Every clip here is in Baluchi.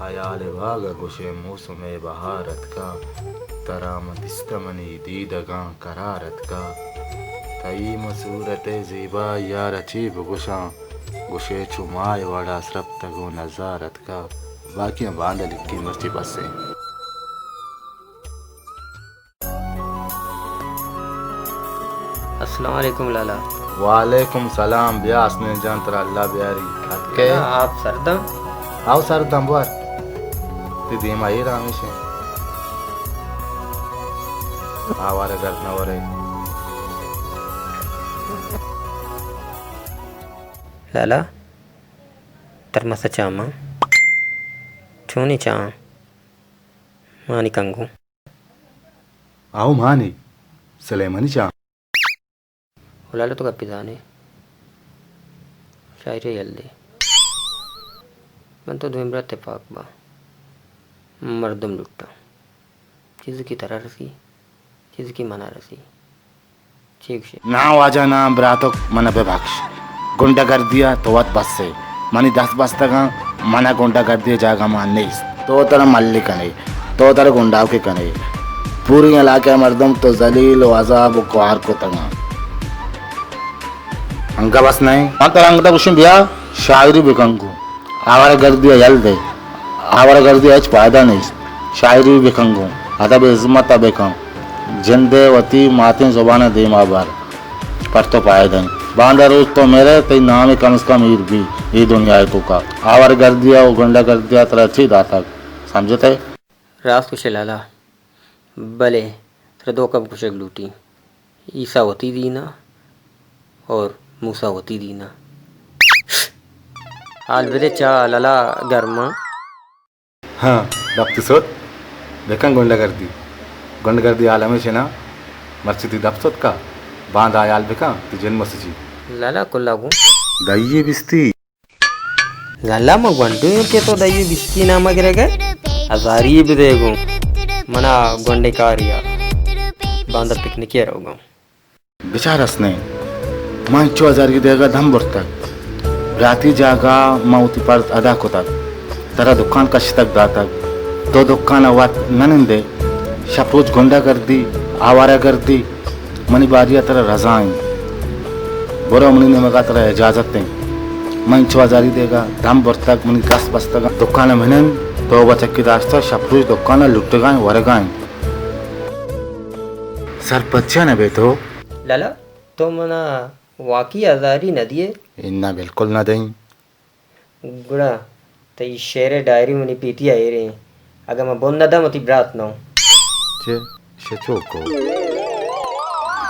ہیال ءِ باگ ءَ گوشئے موسم ءِ بہار اتکا، ترا من دیستہ منی دیدگاں قرار اتکا۔ تئی من صورت ءِ زیبائی ءَ را چے بگوشاں، گوشئے چو ماہ ءِ وڑا سرپتگ ءُ نزار اتکا۔ باقیاں باندا لکھی، مرچی بس ایں۔ السلام علیکم لالا۔ وعلیکم سلام، بیا حسنین جان، ترا اللہ بیاری۔ اتکے؟ لالا، آپ سردم؟ آؤ سردم، بور۔ تی دیما ایر ہمیشیں۔ آوارہ گرد نہ ورے۔ لالا، ترمس چاما۔ چونی چاں؟ مانی کنگو۔ آؤ مانی، سلیمانی چاں۔ او لالا تو گپی زانے۔ شاعری یل دے۔ من تو دوئیں برا تپاک باں۔ مردم لٹاں۔ چیزکی ترا رسی، چیزکی منا رسی۔ چے گوشے؟ نا واجہ نا براتک، من بہ بخش۔ گنڈہ گردی ءَ تو وت بس ئے۔ منی دست بستگاں، من ءَ گنڈہ گردی ءِ جاگہ مان نیست۔ تو ترا ملے کنے، تو ترا گنڈاوکے کنے۔ پوری علاقہ ءِ مردم تو ذلیل ءُ عذاب ءُ کوار کتگاں۔ انگہ بس نہ ایں۔ من ترا انگت ءَ گوشیں بیا شاعری بکن گوں۔ آوارہ گردی ءَ یل دے۔ آوارہ گردی ءَ ہچ پائدہ نیست۔ شاعری بکن گوں۔ ادب ءِ ہزمت ءَ بکن۔ جند ءِ وتی ماتیں زبان ءَ دیما بر۔ پر تو پائدہ ایں۔ باندا روچ تو مرے، تئی نام کم از کم ایر بی اے دنیا ءِ توکا۔ آوارہ گردی ءَ ءُ گنڈہ گردی ءَ ترا چے داتگ؟ سمجھتے؟ راست گوشے لالا۔ بلے ترا دو کپ گوشگ لوٹی۔ عیسیٰ وتی دینا اور موسیٰ وتی دینا۔ حال بدے چا لالا گرما۔ ہاں، دپ تی سوت بکن گنڈہ گردی۔ گنڈہ گردی حال ہمیش نا، مرچی تی دپ سوت کا، باندا حیال بکن، تی جن مسجی۔ لالا کلا گوں۔ دئیے بیستی۔ زالا ما گونڈو ایں کہ تو دئیے بیستی نام گرگ ءَ؟ ہزاری بدے گوں۔ منا گونڈے کاریا۔ باندا پکنکی ءَ روگاں۔ بچار حسنین، من انچو ہزاری دیگا دم برتگ۔ براتی جاگہ من وتی فرض ادا کتگ۔ ترا دکان کشتگ داتگ۔ تو دکان ءَ وت نہ نندے۔ شپ روچ گنڈہ گردی، آوارہ گردی۔ منی باری ءَ ترا رضا ایں۔ برو منی نیمگ ءَ ترا اجازت ایں۔ من انچو ہزاری دیگا دم برتگ، منی دست بستگ۔ دکان ءَ منن، تو بچکی داشتہ، شپ روچ دکان ءَ لٹگا ایں، ورگا ایں۔ سرپد چیا نہ بئے تو؟ لالا، تو منا واقعی ہزاری نہ دیئے؟ اناں، بالکل نہ دئیں۔ گڑا تئی شعر ءِ ڈائری منی پیتی ءَ ایر ایں۔ اگاں من بن نہ داں، وتی برات نہ اوں۔ چے؟ شے چوکو؟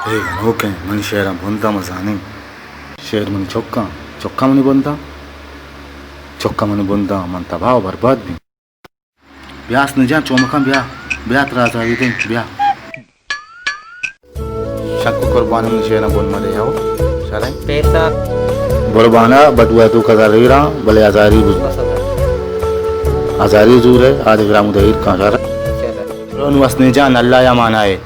اے گنوکیں، منی شعراں بن داں، من زانیں۔ شعر منی چکاں، چکاں منی بن داں۔ چکاں منی بن داں، من تباہ ءُ برباد بیں۔ بیا حسن جان، چو مکن، بیا، بیا ترا آزاری دیں، بیا۔ شک قربانی منی شعراں بن مدے ہو، شریں۔ پیسہ۔ قربانا بدو ءَ تو کزا ریراں، بلے آزاری بز-، بس آزاری۔ آزاری زور ہے، آج گرام دہیر کاں شر۔ چلو۔ رو نو حسن جان، اللہ یا مانا ہے۔